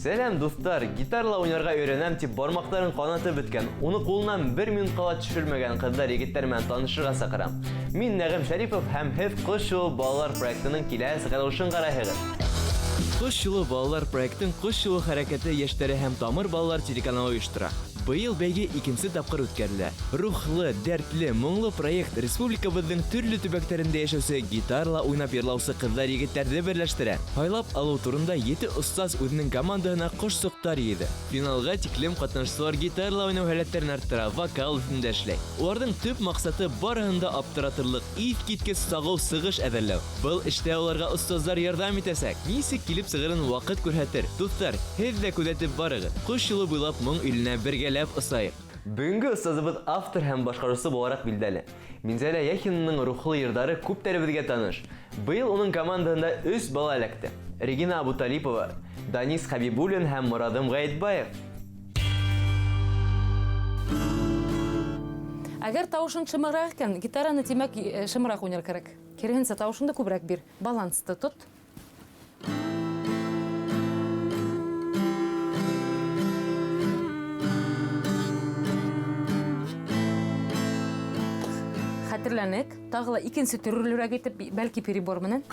Сәлам, дуҫтар! Гитарала уйнарға өйрәнәм дип бармаҡтарын ҡанатып бөткән, уны ҡулынан бер минутҡа ла төшөрмәгән ҡыҙҙар, егеттәр менән танышырға саҡырам. Мин Нәғим Шәрипов һәм һеҙ Ҡош юлы балалар проектының киләһе сығарылышын ҡарайһығыҙ. Ҡош юлы балалар проектын Ҡош юлы хәрәкәте йәштәре һәм Тамыр балалар телеканалы ойоштора. Быйыл бәйге икенсе тапҡыр үткәрелә. Рухлы, дәртле, моңло проект республикабыҙҙың төрлө төбәктәрендә йәшәүсе гитарала уйнап йырлаусы ҡыҙҙар-егеттәрҙе берләштерә. Һайлап алыу турында ете остаз үҙенең командаһына ҡошсоҡтар йыйҙы. Финалға тиклем ҡатнашсылар гитарала уйнау һәләттәрен арттыра, вокал өҫтөндә эшләй. Уларҙың төп маҡсаты барыһын да аптыратырлыҡ иҫ киткес сағыу сығыш әҙерләү. Был эштә уларға остаздар ярҙам итәсәк. Нисек килеп сығырын ваҡыт күрһәтер. Дуҫтар, һеҙ ҙә күҙәтеп барығыҙ. Ҡош юлы буйлап моң иленә бергәләп осайыҡ. Бөгөнгө остазыбыҙ автор һәм башҡарыусы булараҡ билдәле. Минзәлә Яхинаның рухлы йырҙары күптәребеҙгә таныш. Быйыл уның командаһында өс бала эләкте. Регина Абуталипова, Данис Хәбибуллин һәм Морадым Ғәйетбаев. Әгәр тауышың шымыраҡ икән, гитараны, тимәк, шымыраҡ уйнар кәрәк. Киреһенсә, тауышыңды күберәк бир. Балансты тот. Хәтерләнек, тағы ла икенсе төрлөрәк итеп, бәлки перебор менән.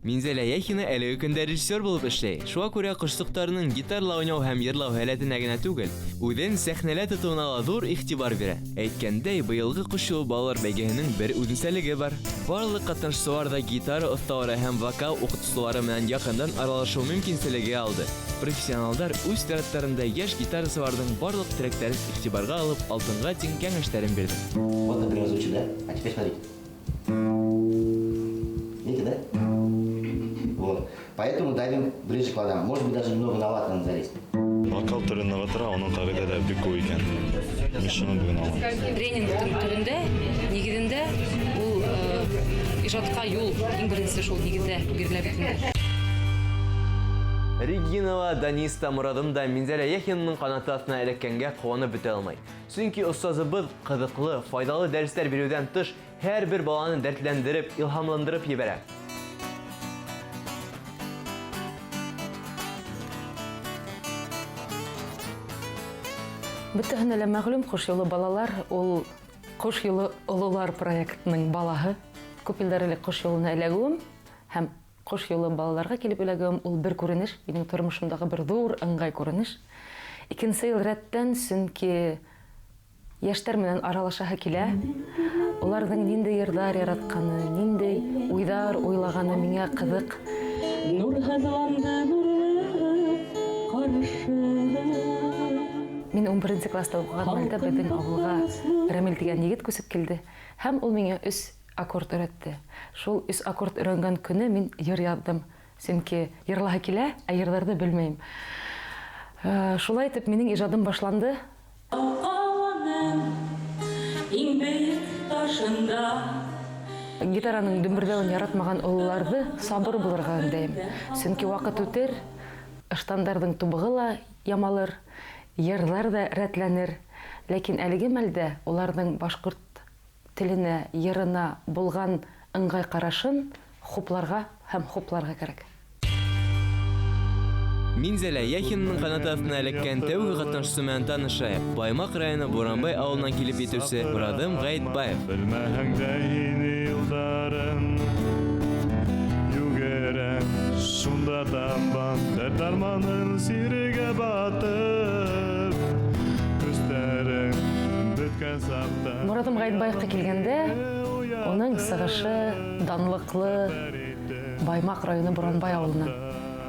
Минзәлә Яхина әлеге көндә режиссер булып эшләй. Шуға күрә ҡошсоҡтарының гитарала уйнау һәм йырлау һәләтенә генә түгел, үҙен сәхнәлә тотоуына ла ҙур иғтибар бирә. Әйткәндәй, быйылғы Ҡош юлы балалар бәйгеһенең бер үҙенсәлеге бар. Барлыҡ ҡатнашсылар ҙа гитара оҫталары һәм вокал уҡытыусылары менән яҡындан аралашыу мөмкинселеге алды. Профессионалдар үҙ сираттарында йәш гитарасыларҙың барлыҡ теләктәрен иғтибарға алып, алтынға тиң кәңәштәрен бирҙе. Вот, например, звучит, да? А теперь смотрите. Видите, да? Вот. Поэтому давим ближе к ладам. Может быть, даже немного на лад надо залезть. Вокал төрен ныгытыра, аның ҡағиҙәләре бик күп икән. Мин шуны бөгөн алам. Тренинг төрөндә, нигеҙендә ул ижадҡа юл иң беренсе шул нигеҙҙә бирелә бит инде. Регина ла, Данис та, Морадым да Минзәлә Яхинаның ҡанаты аҫтына эләккәнгә ҡыуанып бөтә алмай. Сөнки остазыбыҙ ҡыҙыҡлы, файҙалы дәрестәр биреүҙән тыш, һәр бер баланы дәртләндереп, илһамландырып ебәрә. Бөтәһенә лә мәғлүм, Ҡош юлы балалар ул Ҡош юлы ололар проектының балаһы. Күп йылдар элек Ҡош юлына эләгеүем һәм Ҡош юлы балаларға килеп эләгеүем ул бер күренеш, минең тормошомдағы бер ҙур ыңғай күренеш. Икенсе йыл рәттән, сөнки йәштәр менән аралашаһы килә. Уларҙың ниндәй йырҙар яратҡаны, ниндәй уйҙар уйлағаны миңә ҡыҙыҡ. Нурһыҙланды нурлы ҡарашың. Мин 11 класста уҡыған мәлдә беҙҙең ауылға Рәмил тигән егет күсеп килде. Һәм ул миңә 3 аккорд өйрәтте. Шул 3 аккорд өйрәнгән көнө мин йыр яҙҙым. Сөнки йырлаһы килә, ә йырҙарҙы белмәйем. Шулай итеп минең ижадым башланды. Ҡаланың иң бейек ташында. Гитараның дөмбөрҙәүен яратмаған ололарҙы сабыр булырға өндәйем. Сөнки ваҡыт үтер, ыштандарҙың тубығы ла ямалыр, йырҙар ҙа рәтләнер. Ләкин әлеге мәлдә уларҙың башҡорт теленә, йырына булған ыңғай ҡарашын хупларға һәм хупларға кәрәк. Минзәлә Яхинаның ҡанаты аҫтына эләккән тәүге ҡатнашсы менән танышайыҡ. Баймаҡ районы Буранбай ауылынан килеп етеүсе Морадым Ғәйетбаев. Белмәһәң дә һине юлдарын йүгерәм, шунда табам, дәрт дарманын сирегә батып, көстәрең бөткән саҡта. Морадым Ғәйетбаевҡа килгәндә, уның сығышы данлыҡлы Баймаҡ районы Буранбай ауылынан.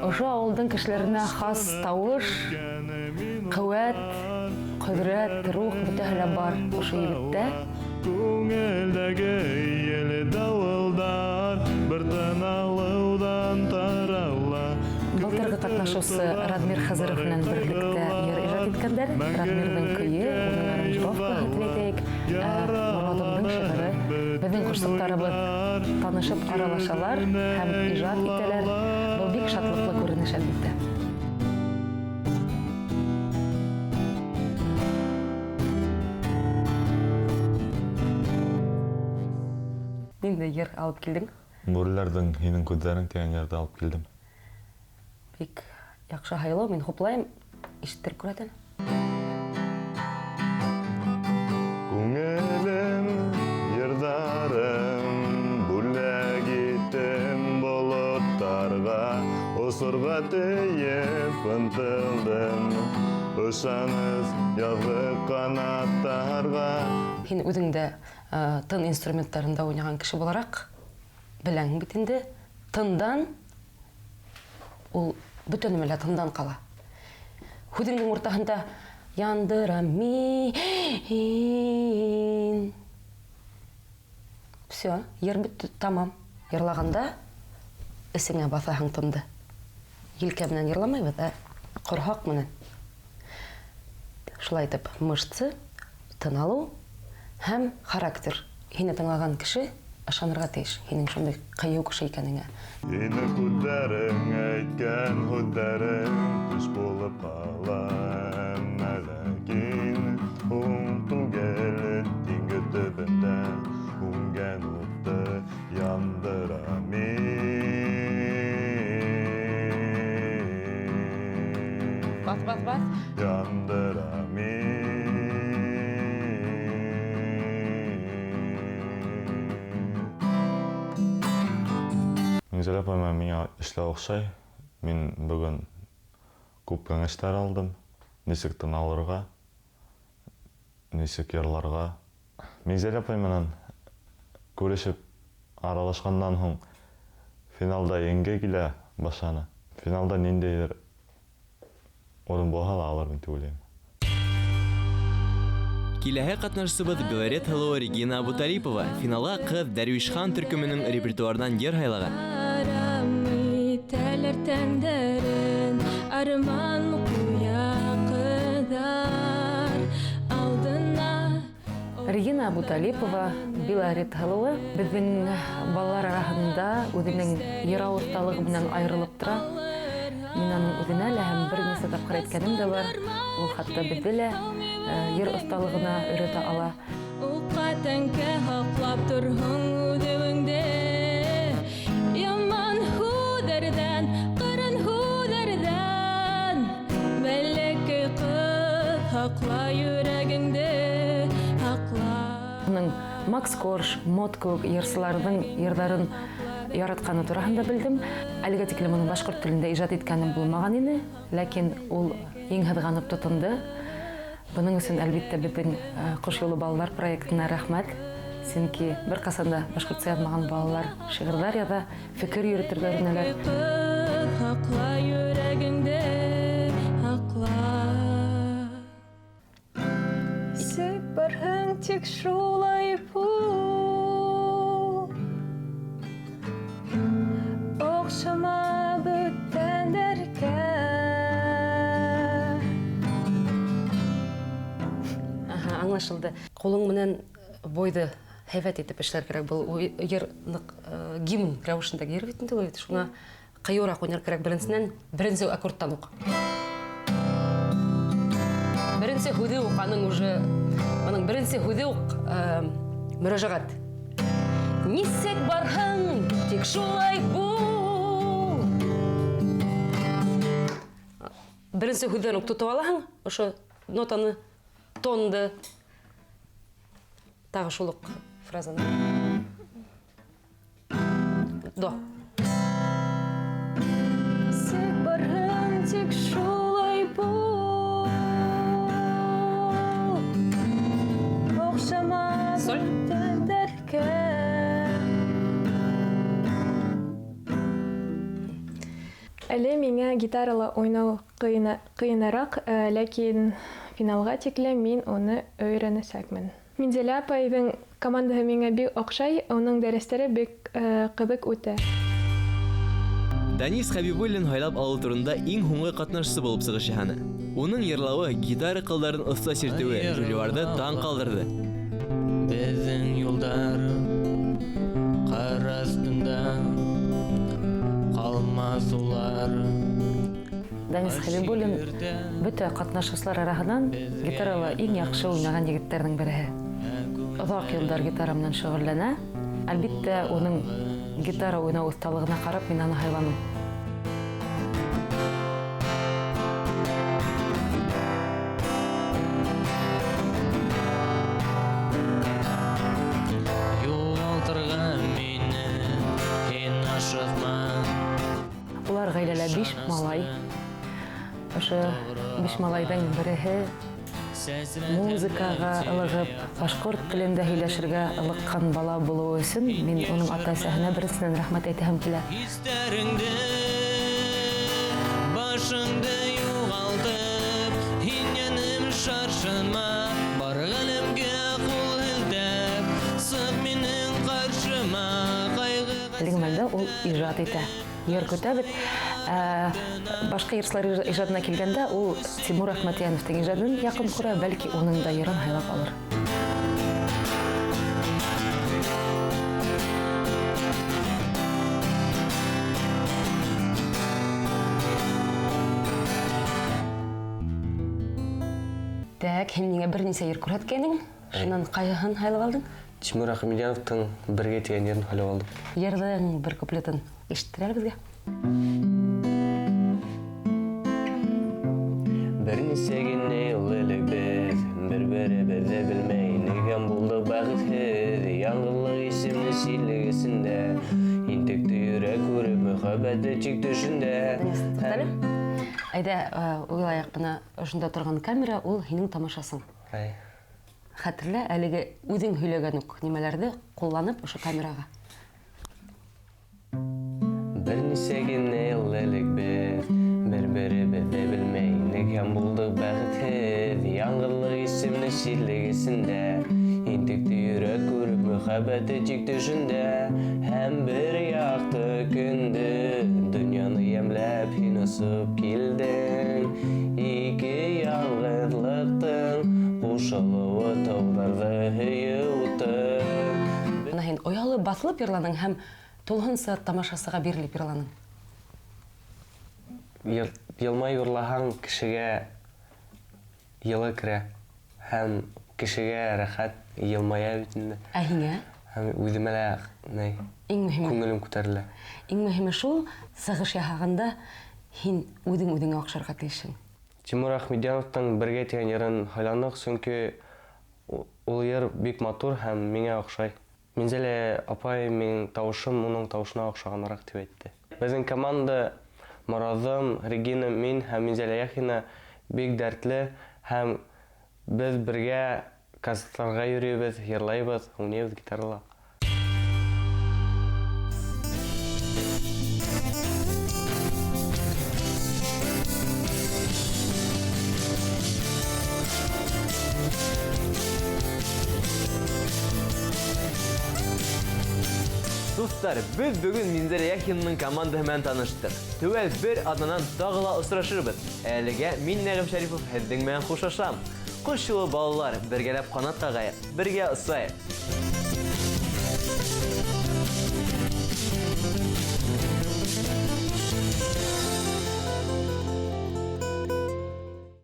Ошо ауылдың кешеләренә хас тауыш, ҡеүәт, ҡөҙрәт, рух бөтәһе лә бар ошо егеттә. Күңелдәге еле дауылдар бер тын алыуҙан тарала. Былтырғы ҡатнашыусы Радмир Хазыров менән берлектә йыр ижад иткәндәр. Радмирҙың көйө, уның аранжировкаһы тип әйтәйек, ә Морадымдың шиғыры. Беҙҙең ҡошсоҡтарыбыҙ танышып аралашалар һәм ижад итәләр. Был бик шатлыҡлы күренеш, әлбиттә. Ниндәй йыр алып килдең? Бүреләрҙең һинең күҙҙәрең тигән йырҙы алып килдем. Бик Яҡшы һайлау, мин хуплайым. Ишеттереп күрһәт әле. Күңелем, йырҙарым бүләк иттем болоттарға, осорға тейеп ынтылдым, ышаныс яҙғы ҡанаттарға. Һин үҙең дә тын инструменттарында уйнаған кеше булараҡ беләң бит инде, тындан ул бөтә нәмә лә тындан ҡала. Һүҙеңдең уртаһында яндырам мин. Всё, йыр бөттө, тамам. Йырлағанда эсеңә баҫаһың тынды. Елкә менән йырламайбыҙ, ә ҡорһаҡ менән. Шулай итеп, мышцы, тын алыу һәм характер. Һине тыңлаған кеше ышанырға тейеш, һинең шундай ҡыйыу кеше икәнеңә. Һинең күҙҙәрең, әйткән һүҙҙәрең төш булып ҡала, әммә ләкин һуң түгел, диңгеҙ төбөндә һүнгән утты яндыра мин. Баҫ, баҫ, баҫ. Яндыра мин. Минзәлә апай менән миңә эшләү оҡшай. Мин бөгөн күп кәңәштәр алдым. Нисек тын алырға, нисек йырларға. Минзәлә апай менән күрешеп аралашҡандан һуң финалда еңге килә башланы. Финалда ниндәйҙер урын булһа ла алырмын тип уйлайым. Киләһе ҡатнашысыбыҙ Белорет һылыуы Регина Абуталипова финалға ҡыҙ Дәрвишхан төркөмөнөң репертуарынан йыр һайлаған. Итәләр тәндәрен, арман ҡуя ҡыҙҙар алдына. Регина Абуталипова, Белорет һылыуы, беҙҙең балалар араһында үҙенең йырау оҫталығы менән айырылып тора. Мин уның үҙенә лә һәм бер нисә тапҡыр әйткәнем дә бар. Ул хатта беҙҙе лә йыр оҫталығына өйрәтә ала. Уҡа тәңкә һаҡлап торһоң үҙеңде. Яман һүҙҙәрҙән, ҡырын һүҙҙәрҙән, бәләкәй ҡыҙ һаҡла йөрәгеңде, һаҡла. Уның Макс Корж, Мот кеүек йырсыларҙың йырҙарын яратҡаны тураһында белдем. Әлегә тиклем уның башҡорт телендә ижад иткәне булмаған ине, ләкин ул иң һыҙғанып тотондо. Бының өсөн, әлбиттә, беҙҙең Ҡош юлы балалар проектына рәхмәт. Сөнки бер ҡасан да башҡортса яҙмаған балалар шиғырҙар яҙа, фекер йөрөтөргә өйрәнәләр. Һаҡла йөрәгеңде, һаҡла. Нисек барһың, тик шулай бул. Оҡшама бүтәндәргә. Аһа, аңлашылды. Ҡулың менән бойҙы һәйбәт итеп эшләр кәрәк. Был йыр ныҡ гимн рәүешендәге йыр бит инде ул бит. Шуңа ҡыйыуыраҡ уйнар кәрәк. Беренсенән, беренсе аккордтан уҡ. Беренсе һүҙе уҡ аның уже, аның беренсе һүҙе уҡ мөрәжәғәт. Нисек барһың, тик шулай бул. Беренсе һүҙҙән үк тотоп алаһың, ошо нотаны, тонды. Тағы шул уҡ фразаны. До. Нисек барһың, тик шулай бул. Оҡшама Соль. бүтәндәргә. Әле миңә гитарала уйнау ҡыйыныраҡ, ләкин финалға тиклем мин уны өйрәнәсәкмен. Минзәлә апайҙың командаһы миңә бик оҡшай, уның дәрестәре бик ҡыҙыҡ үтә. Данис Хәбибуллин һайлап алыу турында иң һуңғы ҡатнашсы булып сығыш яһаны. Уның йырлауы, гитара ҡылдарын оҫта сиртеүе жюриларҙы таң ҡалдырҙы. Беҙҙең юлдар ҡар аҫтында ҡалмаҫ улар. Данис Хәбибуллин бөтә ҡатнашыусылар араһынан гитарала иң яҡшы уйнаған егеттәрҙең береһе. Оҙаҡ йылдар гитара менән шөғөлләнә. Әлбиттә, уның гитара уйнау оҫталығына ҡарап мин аны һайланым. Ғаиләлә биш малай. Ошо биш малайҙың береһе музыкаға ылығып, башҡорт телендә һөйләшергә ылыҡҡан бала булыуы өсөн мин уның ата-әсәһенә беренсенән рәхмәт әйтәһем килә. Хистәреңде, башыңды юғалтып, һин йәнем шаршынма, бар ғаләмгә ҡул һелтәп, сыҡ минең ҡаршыма, ҡайғы Әлеге мәлдә ул ижад итә. Йыр көтә бит. Башҡа йырсылар ижадына килгәндә, ул Тимур Әхмәтйәновтың ижадын яҡын күрә, бәлки уның да йырын һайлап алыр. Так, һин миңә бер нисә йыр күрһәткәнең, шунан ҡайһыһын һайлап алдың? Тимур Әхмәтйәновтың Бергә тигән йырын һайлап алдым. Йырҙың бер куплетын ишеттерә беҙгә. Бер нисә генә йыл элек беҙ бер-беребеҙҙе белмәй инек һәм булдыҡ бәхетһеҙ. Яңғыҙлыҡ исемле ситлек эсендә интекте йөрәк күреп, мөхәббәте тик төшөндә. Туҡтале. Әйҙә, уйлайыҡ, бына ошонда торған камера ул һинең тамашасың. Әй. Хәтерлә, әлеге үҙең һөйләгән үк нимәләрҙе ҡулланып ошо камераға. Бер нисә генә йыл элек беҙ бер-беребеҙҙе белмәй инек һәм булдыҡ бәхетһеҙ. Яңғыҙлыҡ исемле ситлек эсендә интекте йөрәк күреп, мөхәббәте тик төшөндә. Һәм бер яҡты көндө донъяны йәмләп һин осоп килдең. Ике яңғыҙлыҡтың ҡушылыуы тауҙарҙы һөйөү уты. Бына һин оялып баҫылып йырланың һәм тулыһынса тамашасыға бирелеп йырланың. Йылмайып йырлаһаң, кешегә йылы керә һәм кешегә рәхәт йылмая бит инде. Ә һиңә? Һәм үҙемә лә ни, Иң мөһиме. күңелем күтәрелә. Иң мөһиме шул, сығыш яһағанда һин үҙең үҙеңә оҡшарға тейешһең. Тимур Әхмәтйәновтың Бергә тигән йырын һайланыҡ, сөнки ул йыр бик матур һәм миңә оҡшай. Минзәлә апай минең тауышым уның тауышына оҡшағаныраҡ тип әйтте. Беҙҙең команда Моразым, Регина, мин һәм Минзәлә Яхина бик дәртле һәм беҙ бергә концертларға йөрөйбөҙ, йырлайбыҙ, уйнайбыҙ гитарала. Дуҫтар, беҙ бөгөн Минзәлә Яхинаның командаһы менән таныштыҡ. Теүәл бер аҙнанан тағы ла осрашырбыҙ. Әлегә мин Нәғим Шәрипов һеҙҙең менән хушлашам. Ҡош юлы балалар, бергәләп ҡанат ҡағайыҡ, бергә осайыҡ.